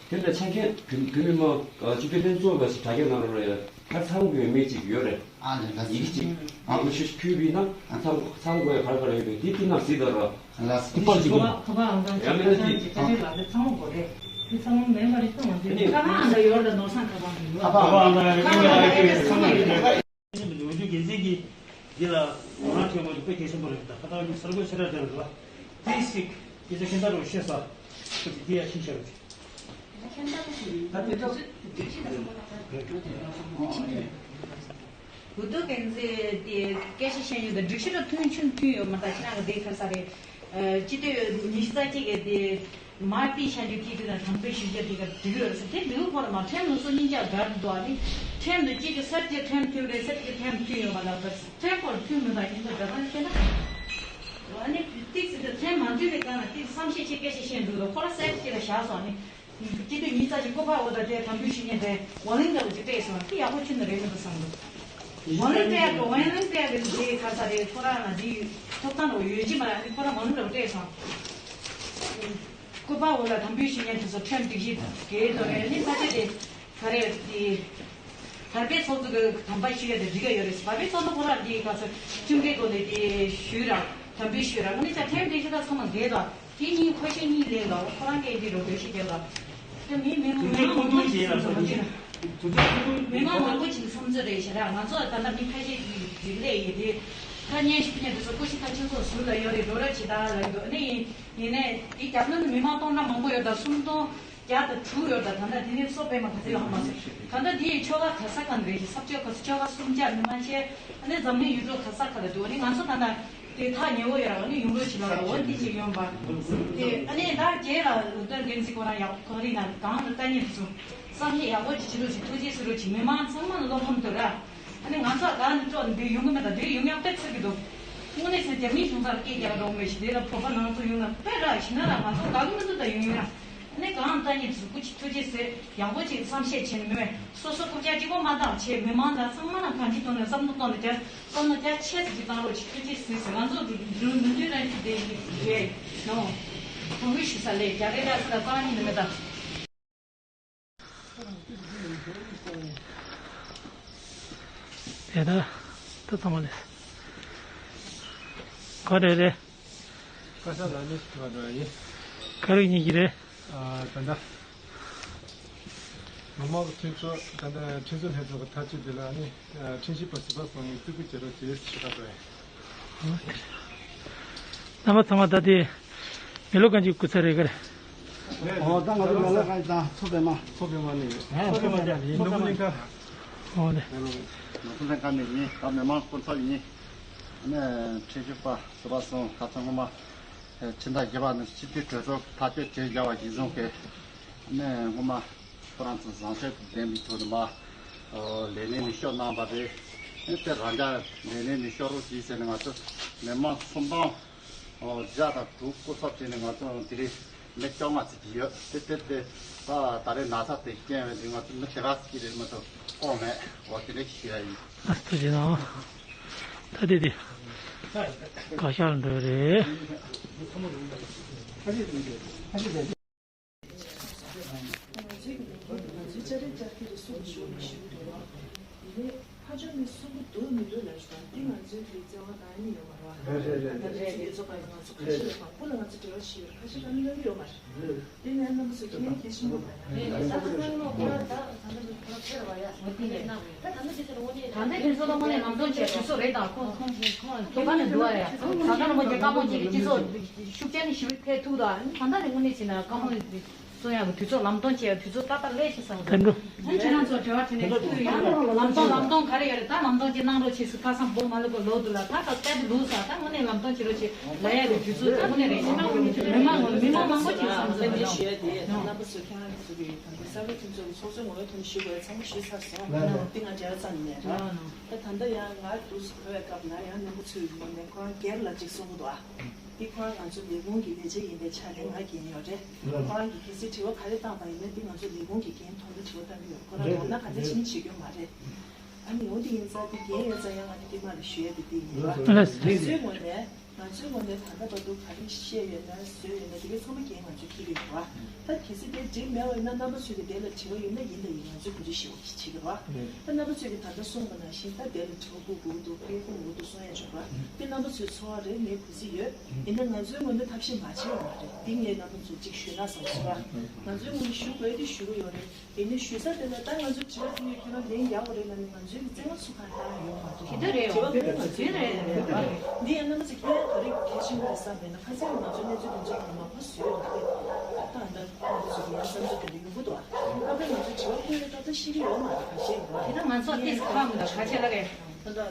དེ་ལ་ཆ་རྐྱེན་བོད་བོད་མི་མང་སྤྱི་འཐུས་ལྷན་ཚོགས་ལ་ཞིག་དྲ་རྒྱ་གནང་རོགས་ཡ། གར་ཚང་དགོས་མེད་ཅིག་ཡོད་རེད། ཨ་ལས་ལ་ཡིག་ཅིག་ཨ་ངོ་ཤུ་ཕུལ་བས་ན་ཚང་ཚང་དགོས་ཡ་གར་གར་ཡོད་པས་དེ་དེ་ནང་གཟིགས་དང་རོགས། ལ་སི་པར་ཅིག་ཁ་པར་ཁ་པར་ཨང་གྲངས་ཡང་མིན་ན་དེ་ཁ་ཆེ་ལ་དེ་ཚང་མ་དགོས་རེད། དེ་ཚང་མ་མེད་པ་རེད་ཚང་མ་དེ་ཁ་པར་ཨང་གྲངས་ཡོད་རེད། ནོར་སང་ཁ་པར་ཡོད། ཁ་པར་ཨང་གྲངས་ཡོད་ཚང་མ་ཡོད་རེད། འོས་བསྡུ་འགན་འཛིན་གྱིས་འདི་ལ་ངོ་རང་ཐོན་དགོས་རྒྱུ་དཔེ་གལ་ཆེན་པོ་རེད། ད་ཁ་ཐག་ཉིད་གསར་འགོད་ཕྱི་དྲག་དེ་རེད་བ། དེ་སྲིད་སྐད་ཆ་ཁྱེད་ད་རུ་བཤད་ས་ཁོ་ཅིག་འདི་ཡ་ཤིང་ཤར་རེད། ད་དེ་ད་འོས་བསྡུ་འགན་འཛིན་དེ་སྐད་ཆ་བཤད་ཡོད་ད་སྒྲིག་གཞི་ལ་མཐུན་ཆུང་མཐུན་ཡོད་མ་ད་ཁྱེད་རང་གི་དེ་ག་ས་རེད། སྤྱི་འཐུས་ཉི་ཤུ་རྩ་གཅིག་གི་དེ་མ་ཏི་ཤ་འཇུ་ཀི་དེ་དང་དམ་དཔེ་ཞུ་རྒྱུ་དེ་ག་འགྲིག་ཡོད་རེད་ཟེར། དེ་འགྲིག་ཁོ་ར་མ་ཁྲེམ་ལ་སོ་སྙིང་རྗེ་དགའ་འདུག་ཨ་ནི་ཁྲེམ་དུ་གཅིག་གི་སར་གྱི་ཁྲེམ་ཐིམ་རེད་སར་གྱི་ཁྲེམ་ཐིམ་ཡོད་མ་ལ་བར་ཁྲེམ་ཁོ་ར་ཐིམ་མི་འདུག་ཨ་ནི་འདི་འདྲ་དགའ་ཐང་ཤེས་ན། ཨ་ནི་ཏིག་ཙི་དེ་ཁྲེམ་མ་འདུས་པའི་སྒང་ལ་ཏིག་བསམ་ཤེས་ཆེ་སྐད་ཆ་བཤད་འདུག་ད་ཁོ་ར་སར་གྱི་ལ་བཞག་སོང་ཨ་ནི། སྤྱི་འཐུས་ཉིས་རྩ་གཅིག་སྐུ་པར་འོག་ཏུ་དེ་དམ་འབུལ་ཞུ་མཁན་དེ་ཝ་ལིང་འདྲ་བོ་ཅིག་སྤྲད་སོང་། དེ་ཡག་པོ་ཁྱོན་ནས་རེད་མི་འདུག་བསམ་འདུག་ཝ་ལིང་སྤྲད་ཡག་གི་ཝ་ལིང་སྤྲད་ཡག་གི་དེ་ག་ས་རེད། ཁོ་རང་ལ་དེ་ཐོབ་ཐང་འདྲ་བོ་ཡོད་ཀྱི་མ་རེད། ཨ་ནི་ཁོ་རང་ཝ་ལིང་འདྲ་བོ་སྤྲད་སོང་། སྐུ་པར་འོག་ལ་དམ་འབུལ་ཞུ་མཁན་དེ་ཚོ་ཁྲིམས་སྒྲིག་གཞི་འགལ་འགྲོ་རེད། ཨ་ནི་ས་ཆ་དེ་ག་རེ་དེ་བར་པའི་ཚོགས་གཙོ་གི་དམ་པ་ཞུ་ཡ་དེ་འགྲིག་གི་ཡོད་རེད། བར་པའི་ཚོགས་གཙོ་ཁོ་རང་དེ་ག་ས་ཁྲིམས་འགལ་སྒོ་ནས་དེ་ཞུས་ར་དམ་འབུལ་ཞུས་ར་ཨ་ནི་ས་ཁྲིམས་སྒྲིག་གཞི་དང་ཚང་མ་འགལ་འདུག་དེ་གཉིས་ཁོ་ཤེས་གཉིས་ལས་ལ་ཁོ་རང་གིས་འདི་རུ་འགྲེལ་བཤད་རྒྱབ་ལ། དེ་མི་མི་མི་མང་མང་པོ་ཅིག་བསམ་ཚུལ་རེད། མི་མང་མང་པོ་ཅིག་བསམ་ཚུལ་རེད་ཤག་ར། ང་ཚོ་ད་ལྟ་མི་ཁ་ཤས་ཀྱིས་རིག་ལས་ཡིན་དེ། ཁ་ཉན་ཞུ་མཁན་དེ་ཚོ་སྐུ་ཞིག་ཁ་ཆེ་ཚོགས་ཟུར་ལ་ཡོད་རེད། འགྲོ་ར་ཇི་ལྟར་ལ་ཡོད་ནས་ཡིན་ནས་དེ་རྒྱབ་ན་མི་མང་སྟོང་ཕྲག་མང་པོ་ཡོད་ད་སུམ་སྟོང་བརྒྱ་དང་དྲུག་ཡོད་ད། ད་ལྟ་དེ་ནས་གསོ་སྤེལ་མ་ག་ཚོད་ཡོང་མ་སོང་། ད་ལྟ་དེ་ཆོལ་ཁ་ག་ས་གང་རེད་ཤག་ས་ཆོལ་ཁ་ཆོལ་ཁ་སུམ་བརྒྱ་མི་མང་ཆེ་ཨ་ནི་འཛམ་གླིང་ཡུལ་གྲུ་ག་ས་ག་ལ་འདུག་ཨ་ནི་ང་ཚོ་ད་ལྟ། དེ་ཐག་ཉེ་བོ་ཡོད་ར་བ་ནི་ཡོང་རོགས་བྱེད་ལ་འོ་དེ་ཅིག་ཡོང་བ། དེ་ཨ་ནི་ད་རྗེས་ལ་ལུགས་ལྡན་འགན་འཛིན་ཁོ་རང་ཡག་གང་རིག་ན་གང་ལ་ལྟ་ཉེ་དུ་སོང་། བསམ་ཤེས་ཡག་པོ་ཅིག་བྱེད་རོགས་ཅིག་ཐུགས་རྗེ་གཟིགས་རོགས་ཅིག་མི་མང་ཚང་མ་ལ་བློ་ཕམ་དུ་ར། ཨ་ནི་ང་ཚོ་ག་ནས་དཀྲོག་ནས་འདི་ཡོང་གི་མེད་ད་འདི་ཡོང་ཡག་དཔེ་ཚིག་གི་འདུག་དངོས་གནས་སེ་རྒྱ་མིའི་གཞུང་ཚབ་སྐད་རྒྱག་རོགས་མེད་ཞིག་དེ་ལ་བོད་པ་ནང་དུ་ཡོང་ན་དཔེ་ར་ཞིག་ན་ར་ང་ཚོ་དགའ་གི་མི་འདུག་ད་ཡོང་ཡོང་ར། ནས་གང་ལྟ་ཉིད་གཟུགས་པོ་ཅིག་ཐུགས་རྗེ་ཟེར་ཡག་པོ་ཅིག་བསམ་ཤེས་བྱེད་ནས་མི་མེད་སོ་སོ་རྐུབ་བཀྱག་གཅིག་པོ་མ་བཏང་བྱས་མི་མང་དང་ཚང་མ་ལ་གང་ཅི་དོན་ནས་བསམ་བློ་གཏོང་ནས་བསམ་བློ་རྒྱ་ཆེ་ཙམ་ཅིག་བཏང་རོགས་ཅིག་ཐུགས་རྗེ་ཟེར་ཟེར་ང་ཚོ་འདི་འདི་འདི་འདི་རང་གི་བསྡད་ཡིན་རེད་ནོ། གོང་བུ་ཞུ་ས་ལས་རྒྱ་རེ་ར་ས་ལ་རྩ་ཉིད་ནས་མེད་ད། དེ་ད་ད་ཚང་མ་ལས་ག་རེ་རེད། བཀའ་ཤག་ལ་ནི་ཞུ་བ་འགྲོ་ཡ་ཡིན། ག་རེ་ཡིན་གྱི་རེད། ཨ་ད་ལྟ་མི་མང་གི་མཐུན་ཚོགས་ད་ལྟ་ཁྲིམས་བཟོ་ལྷན་ཚོགས་ཀྱི་ཐག་གཅོད་དེ་ལ་ནི་ཁྲིམས་ཞིབ་པ་ཟུར་པ་སོང་ནས་བརྩི་བཀུར་བྱེད་རོགས་བྱེད་ཞུ་བ་འགྲོ་ཡ་ཡིན། རྣམ་པ་ཚང་མ་ད་ལྟའི་མི་ལོ་གང་ཅིག་སྐུ་ཚ་རེད་ག་རེ། ཨོ་ད་ང་ཚོ་མི་ལོ་གང་ཅིག་དང་ཚོགས་པའི་མ། ཚོགས་པའི་མ་ནི་ཚོགས་པའི་མ་ནི་ནོར་བུ་གླིང་ཁ། ཨོ་ནི། ནོར་བུ་གླིང་ཁ་ནི་ཡིན། ད་མི་མང་སྐུ་ཚབ་ཡིན། ཨ་ནི་ཁྲིམས་ཞིབ་པ་ཟུར་པ་སོང་ཁ་ཚང་ངོ་མ། ཕྱི་ཟླ་བཞི་པ་ནི་སྤྱི་འཐུས་གྲོས་ཚོགས་ཐག་གཅོད་བྱས་བཞག་པ་གཞིར་བཟུང་གི་ཨ་ནི་ངོ་མ། ཁོ་རང་ཚོ་བཟང་སྤྱོད་ལྡན་པའི་ཐོག་ནས་མ་ལས་གནས་ནས་ཤོར་གནང་བ་རེད། ཨེ་དེ་རང་ཅག་ལས་གནས་ནས་ཤོར་རོགས་གྱིས་ཟེར་ནས་ང་ཚོ་མི་མང་སུམ་སྟོང་བརྒྱ་དང་དྲུག་སྐུ་ཚབ་བྱས་ནས་ང་ཚོ་དེ་རིང་མི་བཅོ་ལྔ་ཙམ་ཅིག་ཡོད། དེ་དེ་དེ་ད་ད་རེས་ན་ཚ་དེ་རྐྱེན་བས་དེ་ང་ཚོ་མི་དེ་ག་ཙམ་ཅིག་རེད་མ་གཏོགས་དཀོན་མེད། འོ་དེ་འདྲ་ཞིག་ཞུ་ཡ་ཡིན། ཨ་ཐུགས་རྗེ་གནང་། ད་དེ་དེ་བཀའ་ཤག་འགྲོ་རེད། ང་ཚོའི་གི་ལས་འགན་ང་ཚོའི་བཅའ་ཁྲིམས་བསྐྱར་བཅོས་ཀྱི་སྲུང་ཞུ་ཞུ་གི་འདུག་ལ། ཡིན་ནའི་ཕར་ཕྱོགས་ནས་གསུང་གི་འདུག་མི་འདུག་ལབ་ཞུ་དང་། འདི་ང་ཚོའི་གི་བརྩེ་བ་དང་ཨ་ནི་ཡོད་མ་རེད་བ། རེད་རེད་རེད། ད་ལྟ་ང་ཚོའི་གི་ཚོགས་པ་ང་ཚོ་ཁ་ཤས་ལ་དང་པོ་ལ་ང་ཚོ་འབྲེལ་བ་ཞིག་ཡོད། ཁ་ཤས་ལ་ནི་ཡོད་མ་རེད། དེ་ནས་རྣམ་པ་ཚོ་ཁྱེད་རང་གལ་ཆེན་པོ་མ་རེད། ད་ལྟ་ད་ལྟ་ད་ལྟ་དེ་ཚོ་ལ་དངོས་གནས་ལམ་སྟོན་བྱས་དུས་ཚོད་རེད་དང་ཁོང་ཁོང་ཁོང་ཁྱད་པར་ནི་འདུག་ཨ་ཡ། ད་ལྟ་ལ་མོ་རྒྱལ་དཀར་མོ་གཅིག་གི་སྤྱི་ཚོགས་ཤུགས་ཆེན་ཞིག་ཐེབས་ཐུབ་དང་། ད་ལྟ་ལ་དངོས་གནས་བྱས་ན་དཀར་མོ་གསུང་ཡག་གི་དུས་ཚོད་ལམ་སྟོན་བྱེད་ཡག་དུས་ཚོད་ཏག་ཏག་སླེབས་ཤག་བསམ་གི་འདུག་ཨ་ཁྱེད་རང་ཚོ་དྲི་བ་དྲིས་ནས་ཐུག་ཡོད། ལམ་སྟོན་ལམ་སྟོན་ག་རེ་ཡོད་རེད། ད་ལམ་སྟོན་ཅིག་གནང་རོགས་བྱེད་ཟེར། ཁ་སང་བོ་མ་ལུག་གི་ལོ་འདུག་ལ། ད་ད་སྟབས་ལུགས་ས་ད་དངོས་གནས་ལམ་སྟོན་བྱེད་རོགས་བྱེད་ལབ་ཡག་གི་དུས་ཚོད་ད་དངོས་གནས་རེད། མི་མང་མི་མང་མང་པོ་ཅིག་བསམ་ཚུལ་ཞུ་ཡ་དེ་རྣམ་པ་ཚོ་ཁྱེད་རང་ཚོ་གི་ད་ལྟ་གསར་འགོད་ཁྲིམས་ཚོགས་ཀྱི་ཚོགས་གཙོ་ངོ་བོའི་ཐོག་ནས་ཞུ་དགོས་ཚང་མ་ཞུས་ཚར་སོང་། འདི་ང་འབྲེལ་བ་ཙམ་ནས་ར། ད་ད་ལྟ་ཡང་ང་འདུག་སེ་གོ་བའི་སྐབས་ལ་ཡང་རྣམ་པ་ཚོས་ངོ་ནས་ཁོ་རང་སྒེར་ལ་ཅིག་གསུང་གི་འདུག་ཨ། འདི་ཁོ་རང་ང་ཚོ་ལས་ཁུངས་ཀྱི་ལས་བྱེད་ཡིན་པའི་ཆ་ནས་ང་འགན་ཡོད་རེད། ཁོ་རང་གིས་གལ་སྲིད་དྲི་བ་ག་རེ་བཏང་པ་ཡིན་ན་འདི་ང་ཚོ་ལས་ཁུངས་ཀྱི་འགན་ཐོག་ནས་དྲི་བ་བཏང་གི་ཡོད། ཁོ་རང་ངོ་ན་ག་འདྲ་ཕྱིན་བྱེད་རྒྱུ་མ་རེད། ཨ་ནི་འོ་འདི་ཡིན་ཙང་འདི་འགན་ཡོད་ཙང་ཡང་ང་འདི་དཀྱུས་མ་ལ་ཞུ་ཡ་དེ་འདི་ཡིན་ལ། ལགས་སོ། ང་ཚོའི་ངོས་ནས་ང་ཚོའི་ངོས་ནས་ད་ལྟ་བར་དུ་ག་རེ་བཤད་ཡོད་ན་བཟོས་ཡོད་ན་དེ་གའི་ཚང་མ་འགན་ང་ཚོས་འཁྱེར་གྱི་ཡོད་རེད་བ། ད་གལ་སྲིད་དེ་འགྲིག་མེད་པ་ཡིན་ན་རྣམ་པ་ཚོས་ཀྱི་དེ་ལ་དྲི་བ་ཡོད་ན་ཡིན་དང་ཡིན། ང་ཚོས་གོ་སྒྲིག་ཞུ་བ་བྱེད་ཀྱི་རེད་བ། ད་རྣམ་པ་ཚོས་ཀྱི་ད་ལྟ་གསུངས་པ་ནང་བཞིན་ད་དེ་ལ་དྲི་བ་བསྐུར་དགོས་འདུག་སྐད་བསྐུར་དགོས་འདུག་གསུང་ཡ་ཆོག་ར། དེ་རྣམ་པ་ཚོའི་ཚོར་བ་རེད། ངས་གུས་བརྩི་ཡོད། ཡིན་ན་ང་ཚོའི་ངོས་ནས་ཐབས་ཤེས་མ་བྱས་པ་མ་རེད། འདི་ངས་རྣམ་པ་ཚོ་གཅིག་ཞུས་ན་བསམ་སོང་ར། ང་ཚོའི་ངོས་ནས་ཞུ་དགོས་དེ་ཞུ་གི་ཡོད་རེད། དེ་ནས་ཞུ་ས་དེ་ལ་ད་ང་ཚོ་དྲི་བ་དེ་ཡོད་ཁྱེད་རང་ལན་རྒྱག་དགོས་རེད་ལབ་ནས་ང་ཚོའི་གི་བཙན་བཀའ་ཚུར་ཁ་བཏང་ཡོད་མ་རེད། དེ་ལྟར་རེད་བ། དྲི་བ་ཁོ་ང་ཚོའི་རེད་རེད་བ། འདི་ཡང་རྣམ་པ་ཚོ་ཁྱེད་རང་ག་རེ་གལ་ཆེན་པོ་རེད་བསམ་པས་ན། ཁ་སང་ང་ཚོ་གནས་ཚུལ་དེ་ཚོ་མ་ཕོ་བཟོས་ཡོད་རེད། ད་ལྟ་ང་ཚོ་ཚོ་གི་ཡང་བསམ་ཚུལ་དེ་འདྲ་ཡོང་གི་འདུག་ཨ། ད་ཕར་ང་ཚོ་དྲི་བ་བཀོད་ཡོད་ད་ལྟ་ཤེས་ཀྱི་ཡོད་མ་རེད། ག་ཤེས་ཡོད་རེད། དེ་ད་ང་ཚོ་ཏིས་ཁ་མི་འདུག་ག་ཆེ་ལ་གས། ད་ལྟ་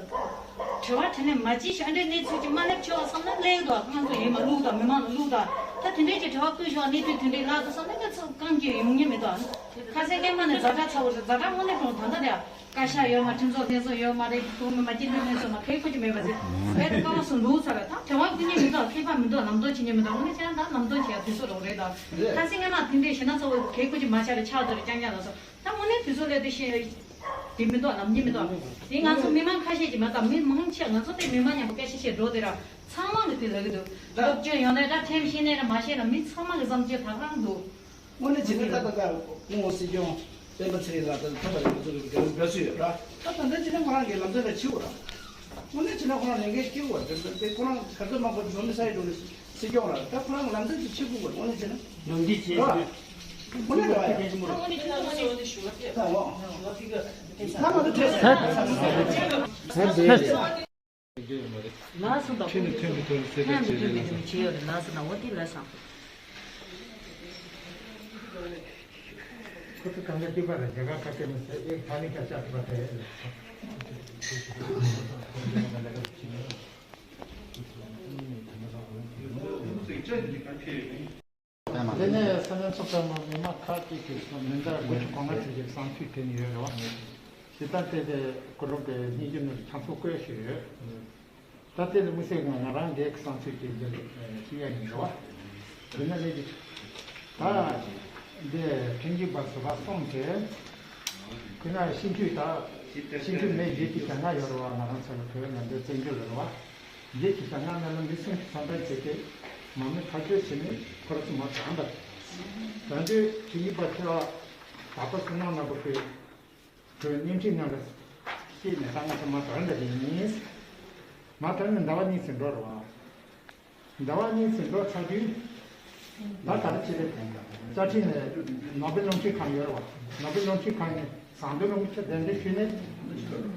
དྲི་བ་དྲིས་ནས་མ་ཅི་ཞིག་ཨ་འདྲའི་གནས་ཚུལ་ཅིག་མ་སླེབས་ཆོག་བསམ་ན་སླེབས་འདུག་ང་ཚོ་ཡིན་མ་བླུག་དང་མི་མང་ལ་བླུག་དང་། ད་དེ་འདྲའི་ཅིག་དྲི་བ་བཀོད་ཆོག་གནས་ཚུལ་དེ་འདྲའི་ལྷག་ཏུ་བསམ་ན་ང་ཚོ་རྐང་གཅིག་ཡོང་མཁན་མི་འདུག་ཁ་སང་སྔོན་མ་ནས་ཛ་དྲག་ཚ་བོ་རེད། ཛ་དྲག་དངོས་གནས་དྲང་ད་ལྟ་དེ་བཀའ་ཤག་ཡོད་མ། ཁྲིམས་ཚོགས་ལྷན་ཚོགས་ཡོད་མ་རེད། དུ་མི་མ་སྐྱིད་སྡུག་ལྷན་ཚོགས་མ་གལ་ཁོ་ཅིག་མེད་པ་ཟེར་བས་ཀ་བ་སུ་འདུག་ཚར་རེད། ད་དྲི་བ་བཀོད་མཁན་མི་འདུག་ཁེ་ཕ་མི་འདུག་ལམ་སྟོན་བྱེད་མཁན་མི་འདུག་དངོས་གནས་བྱས་ན་ད་ལམ་སྟོན་བྱེད་ཡ་དུས་ཚོད་རོགས་རེད། ད་ཁ་སང་སྔོན་མ་དེ་འདྲའི་ཞེ་ན་ཚ་བོ་གལ་ཁོ་ཅིག་མ་ཆགས་རེད། ཆགས་དུ་རེད་རྐྱང་རྐྱང་ལ་སོ། ད་དངོས་གནས་དུས་ཚོད་སླེབས་དུས་ཤེས་དེ་མི་འདུག་ལམ་གྱི་མི་འདུག་དེ་ང་ཚོ་མི་མང་ཁ་ཤས་ཀྱིས་མ་གཏོགས་མི་མང་ཆེ་ང་ཚོ་དེ་མི་མང་མཉམ་པོ་སྐད་ཆ་བཤད་འགྲོ་དེ་ར་ཚང་མ་གིས་དེ་ལབ་ཀྱི་འདུག་སློབ་སྦྱོང་ཡོང་ནས་ད་ཁྲིམས་ཤེས་ནས་ར་མ་ཤེས་ན་མི་ཚང་མ་གི་བསམ་ཚུལ་ད་ག་རང་འདུག་དངོས་གནས་བྱས་ན་ད་ལྟ་ད་སྐུ་ངོ་སྲིད་སྐྱོང་སྤེན་པ་ཚེ་རིང་ལགས་དང་ཐོབ་པ་རེད། ང་ཚོ་གི་དགེ་འདུན་དགོན་སུ་ཡོད་ར། ད་ད་ལྟ་བྱས་ན་ཁོ་རང་གི་ལམ་སྟོན་ལ་ཕྱིའུ་ར། དངོས་གནས་བྱས་ན་ཁོ་རང་ལས་འགན་སྐྱེ་བོ་རེད། དེ་ཁོ་རང་ག་ཚོད་མང་པོ་འགྲོ་མི་ས་ཡི་འགྲོ་ནས་སྲིད་སྐྱོང་ར། ད་ཁོ་རང་ལམ་སྟོན་དུ་ཕྱི་དགོས་པ་དངོས་གནས་བྱས་ན། ནང་འདི་བྱས་ར། དངོས་གནས་ར་བ་ཡ། ད་དངོས་གནས་བྱས་ན་ཁོ་རང་ད་འོ། ད་མ་གི་ཐོས་ས། ལགས་སོ་ད། ཁྲིམས་ནི་ཁྲིམས་ཀྱི་ཐོག་ནས་གསལ་བསྒྲགས་བྱས་རེད་ལགས་སོ། ཁྲིམས་ནི་ཁྲིམས་ཀྱི་ཐོག་ནས་བྱས་ཡོད་རེད་ལགས་སོ། ད་འོ་དེ་ལགས་སོ། ཁོ་ཚོ་གང་ག་ཏི་པ་ར་རྒྱ་གར་ཁ་ཏེ་མི་ཚེ་ཨེ་ཕ་ནི་ཁ་ཤག་ཏི་པ་ཏེ། དེ་ནས་ས་གནས་ཚོགས་པའི་མི་མང་ཁག་ཅིག་གིས་མི་འདྲ་དགུ་བཅུ་གོ་ལྔ་ཙམ་གྱིས་བསམ་ཚུལ་བཏོན་ཡོད་རེད་བ། སྤྱིར་བཏང་དེ་དེ་ཀོ་ལོམ་པའི་སྙན་ཞུ་ནང་ཆ་ཚང་བཀོད་ཞུས་ཡོད། ད་དེ་ལ་དམིགས་བསལ་ང་ང་རང་འགའི་བསམ་ཚུལ་ཅིག་འདིར་ཞུ་ཡ་ཡིན་རེད་བ། དེ་ནས་ལས་ཀྱི་ད་འདི་ཁྲིམས་ཞིབ་པ་ཟུར་པ་གསུམ་དེ་དེ་ན་སྤྱི་འཐུས་ད་སྤྱི་འཐུས་མི་བརྒྱད་ཅུ་གྱ་ལྔ་ཡོད་རེད་བ། ང་རང་ཚོ་ལ་བོད་ནང་འདི་བཙན་བྱོལ་རེད་བ། བརྒྱད་ཅུ་གྱ་ལྔ་ནང་ལ་མི་སུམ་ཅུ་ཐམ་པ་བྱས་ཏེ་མང་མོས་ཐག་གཅོད་བྱས་ནས་ཁོ་རང་ཚོ་མ་དྲངས་པ། ད་འདི་ཁྲིམས་ཞིབ་པ་ཁྲི་ལ། བར་པ་བསོད་ནམས་ནོར་བུ་ཁོས་བོད་བརྙན་འཕྲིན་ནང་ལ་སྐྱེས་ནས་ད་ང་ཚོ་མ་དར་འདྲ་ཡིན། མ་དར་ནས་ཟླ་བ་གཉིས་ཙམ་འགྲོ་རེད་བ། ཟླ་བ་གཉིས་ཙམ་འགྲོ་ཚར་དུས། ད་ག་རེ་བྱེད་རེད་དེ། བཅའ་ཁྲིམས་ནས་ནོར་བུ་རླུང་འཕྲིན་ཁང་ཡོད་རེད་བ། ནོར་བུ་རླུང་འཕྲིན་ཁང་ནས་ཟངས་མདོག་རླུང་འཕྲིན་གདན་འདྲེན་ཞུས་ནས།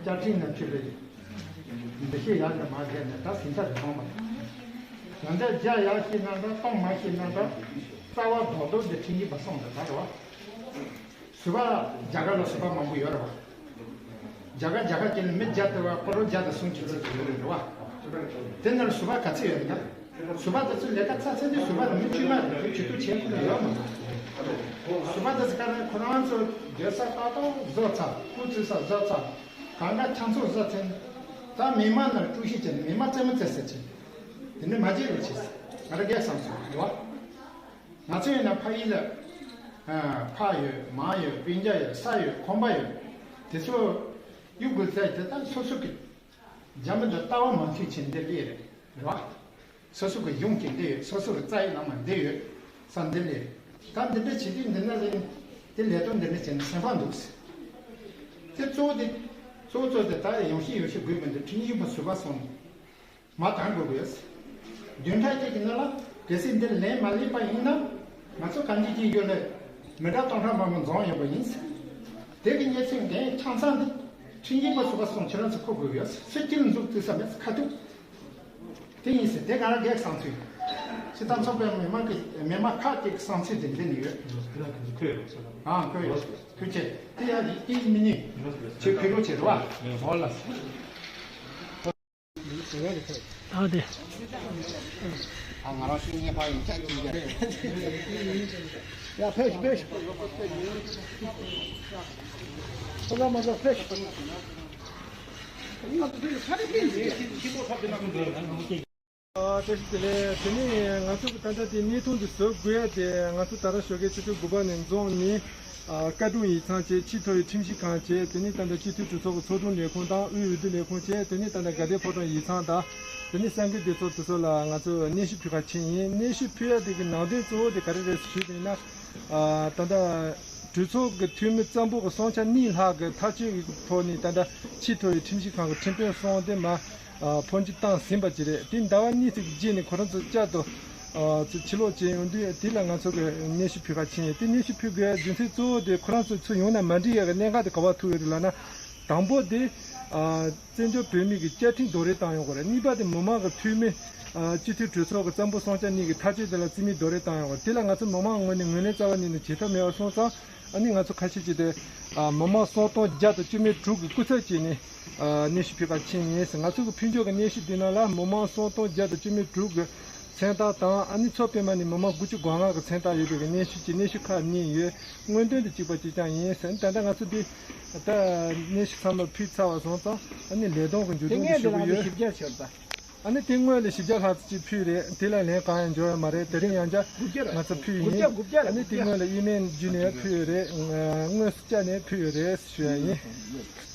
བཅའ་ཁྲིམས་ནས་ཆུ་ལས་འདི་ཤེས་ཡག་ནས་མ་བརྒལ་ནས་ད་ཟིན་ཆ་རེ་མཐོང་བ། ཡང་བསྐྱར་རྒྱ་ཡག་ཤེས་ན་འདྲ་གཏོང་མ་ཤེས་ན་འདྲ། རྩ་བ་རྡོག་རྡོག་འདི་ཁྲིམས་ཡིག་པ་སོང་འདི་ད་རེད་བ། ཟུར་པ་རྒྱ་གར་ལ་ཟུར་པ་མང་པོ་ཡོད་རེད་བ། རྒྱ་གར་རྒྱ་གར་སྐད་ལ་མི་བརྒྱ་དེ་བ་ཁོ་རང་བརྒྱ་དང་སུམ་ཅུ་ཙམ་ཅིག་ཡོད་རེད་བ། དེ་ནང་ཟུར་པ་ག་ཚོད་ཡོད་རེད་ད། ཟུར་པ་དེ་ཚོ་ལས་ཀ་ཚར་ཚར་དུས་ཟུར་པ་དེ་མི་དཀྱུས་མ་རེད། དེ་བྱེད་དུ་བྱེད་ཁོ་ན་ཡོད་མ་རེད། ཟུར་པ་དེ་ཚོ་ག་རེ་ཁོ་རང་ཚོ་སྡོད་ས་ཏག་ཏག་བཟོ་ཚར། སྐུ་བཙུགས་ས་བཟོ་ཚར། གང་ག་ཆང་ཚོགས་བཟོ་ཚར། ད་མི་མང་ནང་དཀྲུག་ཤིང་བྱས་ནས་མི་མང་རྩེད་མོ་རྩེ་ས་བྱས། དེ་ནི་མ་བརྗེད་རོགས་བྱས། ང་རང་སྒེར་བསམ་ཚུལ་རེད་བ། ང་ཚོ་ཡིན་ན་ཕ་ཡུལ་ལ། ཨ། ཕ་ཡོད། མ་ཡོད། སྤུན་ཀྱག་ཡོད། ས་ཡོད། ཁང་པ་ཡོད། དེ་ཚོ་གཡུག་དགོས་ཚེ་དེ་ལྟར་སོ་སོ་གི་རྒྱ་མི་འདི་ལྟ་བ་མ་མཐུན་ཕྱིན་འདི་ལས་རེད། རེད་བ། སོ་སོ་གི་གཞུང་གི་འདི་ཡོད། སོ་སོ་གི་རྩ་ཡི་ལམ་འདི་ཡོད་ས་འདི་ལས་རེད། ད་འདི་འདྲ་བྱེད་དུས་འདི་ན་ལས་དེ་ལས་དོན་འདི་འདྲ་བྱས་ན་སེམས་ཁམས་འདུག་ཟེར། དེ་གཙོ་བོ་དེ་གཙོ་བོ་གཙོ་དེ་ད་ཡོང་ཤེས་ཡོང་ཤེས་དགོས་མི་འདུག་ཁྲིམས་ཡིག་པ་ཟུར་པ་སོང་། མ་དང་དགོས་དགོས། བདུན་ཕྲག་གཅིག་གི་ནང་ལ་གལ་སྲིད་འདིར་ལན་མ་སླེབས་པ་ཡིན་ན། ང་ཚོ་གང་ཅི་ཅི་ཡོད་ལས་མི་དྲག་སྟོང་ཕྲག་མང་པོ་འཛོམས་ཡོང་པ་ཡིན། དེ་གི་གནས་ཚུལ་འགན་ཆང་ཚང་འདི་ཁྲིམས་ཡིག་པ་ཟུར་པ་སོང་ཁྱེད་རང་ཚོ་ཁུར་དགོས་ཡོད། སུ་སྐྱིད་འཛུགས་བཙུགས་ས་མེད་ཁ་ཐུག་དེ་ཡིན་ཟེར་དེ་ག་རང་གེགས་བསམ་ཚུལ། སྤྱི་བཏང་ཚོགས་པའི་མི་མང་གི་མི་མང་ཁག་ཅིག་གི་བསམ་ཚུལ་དེ་འདི་ནས་ཡོད། ཨང་ཁོས་ཡོད། ཁོས་བྱས་དེ་ཡང་དེ་ཡིན་མི་ཉན། ཁྱོད་ཕེབས་རོགས་བྱེད་རོགས་ཨ། ཧོ་ལ། ཨ་དེ། ཨ་ང་རང་ཤུགས་ཉེ་ཕ་ཡིན་ཆ་ཅི་ཡ། ཡ་ཕེབས་ཕེབས། ཁོ་ལ་མ་ཟ་ཕེབས། ཨ་དེ་དེ་ལས་དེ་ནས་ང་ཚོ་གི་ད་ལྟ་དེ་གནས་སྟངས་དེ་བཟོ་དགོས་ཡ་དེ་ང་ཚོ་ད་ར་ཞོགས་ཀའི་ཆུ་ཚོད་དགུ་པ་ནས་འཛོམས་ནས། ཨ། བཀའ་དྲུང་ཡིག་ཚང་བཅས། ཆེས་མཐོ་བའི་ཁྲིམས་ཞིབ་ཁང་བཅས། དེ་ནས་ད་ལྟ་སྤྱི་འཐུས་གྲོས་ཚོགས་ཀྱི་ཚོགས་དྲུང་ལས་ཁུངས་དང་དབུས་འོས་བསྡུ་ལས་ཁུངས་བཅས། དེ་ནས་ད་ལྟ་དགའ་ལྡན་ཕོ་བྲང་ཡིག་ཚང་དང་། དེ་ནས་གསར་འགོད་སྡེ་ཚོགས་དེ་ཚོ་ལ་ང་ཚོས་སྙན་ཞུ་ཕུལ་ག་ཕྱིན་ཡིན། སྙན་ཞུ་ཕུལ་ཡ་དེ་གི་ནང་དོན་གཙོ་བོ་དེ་ག་རེ་རེད་ཞུས་པ་ཡིན་ན། ཨ། ད་ལྟ་གྲོས་ཚོགས་ཀྱི་འཐུས་མི་རྩ་འབོར་གྱི་སོང་ཆ་གཉིས་ལྷག་གི་ཐག་གཅོད་ཀྱི་ཐོག་ནས་ད་ལྟ་ཆེས་མཐོ་བའི་ཁྲིམས་ཞིབ་ཁང་གི་ཁྲིམས་དཔོན་གསུམ་དེ་མ། ཨ། འཕོ་འགྱུར་བཏང་ཟིན་པ་ཅིག་རེད། དེ་ཟླ་བ་གཉིས་ཙམ་གྱི་རྗེས་ནས་ཁོ་རང་ཚོ་བསྐྱར་དུ། ཨ། ཚུར་ཕྱིར་ལོག་བྱས་ཡོང་དུས་དེ་ལ་ང་ཚོ་གི་སྙན་ཞུ་ཕུལ་ག་ཕྱིན་ཡོད། དེ་སྙན་ཞུ་ཕུལ་དགོས་རྒྱུ་མཚན་གཙོ་བོ་དེ་ཁོ་རང་ཚོ་ཚུར་ཡོང་ན་མ་འགྲིག་ཡ་གི་གནད་འགག་དེ་ག་པར་ཐུག་ཡོད་རེད་ལབ་ན། དང་པོ་དེ། ཨ། བཙན་བྱོལ་བོད་མིའི་གི་བཅའ་ཁྲིམས་རྡོག་རོལ་བཏང་ཡོང་གི་རེད། གཉིས་པ་དེ་མི་མང་གི་འཐུས་མི། ཨ། སྤྱི་འཐུས་གྲོས་ཚོགས་ཀྱི་རྩ་འབོར་སོང་ཆ་གཉིས་ཀྱི་ཐག་གཅོད་དེ་ལ་རྩིས་མེད་རྡོག་རོལ་བཏང་ཡོང་གི་རེད། དེ་ལ་ང་ཚོ་མི་མང་ངོས་ནས་ངོས་ལེན་རྩ་བ་ཉིད་ནས་བྱེད་ཐབས་མེད་པ་སོང་ཙང་། ཨ་ནི་ང་ཚོ་ཁ་ཤས་ཀྱིས་དེ། ཨ། མི་མང་སུམ་སྟོང་བརྒྱ་དང་བཅུ་མེད་དྲུག་གི་སྐུ་ཚབ་བྱས་ནས། ཨ། སྙན་ཞུ་ཕུལ་ག་ཕྱིན་ཡིན་ཟེར། ང་ཚོ་གི་ཕུལ་འབྱོར་གྱི་སྙན་ཞུ་འདི་ནང་ལ་མི་མང་སུམ་སྟོང་བརྒྱ་དང་བཅུ་མེད་དྲུག་གི་མཚན་རྟགས་དང་། ཨ་ནི་མཚོ་པདྨ་ནས་མི་མང་དགུ་བཅུ་གོ་ལྔ་གི་མཚན་རྟགས་ཡོད་པའི་གི་སྙན་ཞུ་གཅིག་སྙན་ཞུ་ཁག་གཉིས་ཡོད། སྔོན་ཐོན་དེ་གཅིག་པ་གཅིག་རྐྱང་ཡིན་ཟེར། ད་ལྟ་ང་ཚོ་འདི་ད་སྙན་ཞུ་ཚང་མ་ཕུལ་ཚར་བ་སོང་ཙང་། ཨ་ནི་ལས་དོན་གྱི་མཇུག་སྡོམ་དེ་ཞུ་གི་ཡོད། ཨ་ནི་དེ་སྔོན་ལ་བཞི་བརྒྱ་ལྷག་ཙམ་ཅིག་ཕུལ་རེད། དེ་ལ་ལན་གང་ཡང་འབྱོར་ཡོད་མ་རེད། དེ་རིང་ཡང་བསྐྱར་ང་ཚོ་ཕུལ་ཡིན། ཨ་ནི་དེ་སྔོན་ལ་ཨི་མེལ་བརྒྱུད་ནས་ཕུལ་ཡོད་རེད། དངོས་སུ་བཅར་ནས་ཕུལ་ཡོད་རེད་ཞུ་ཡ་ཡིན།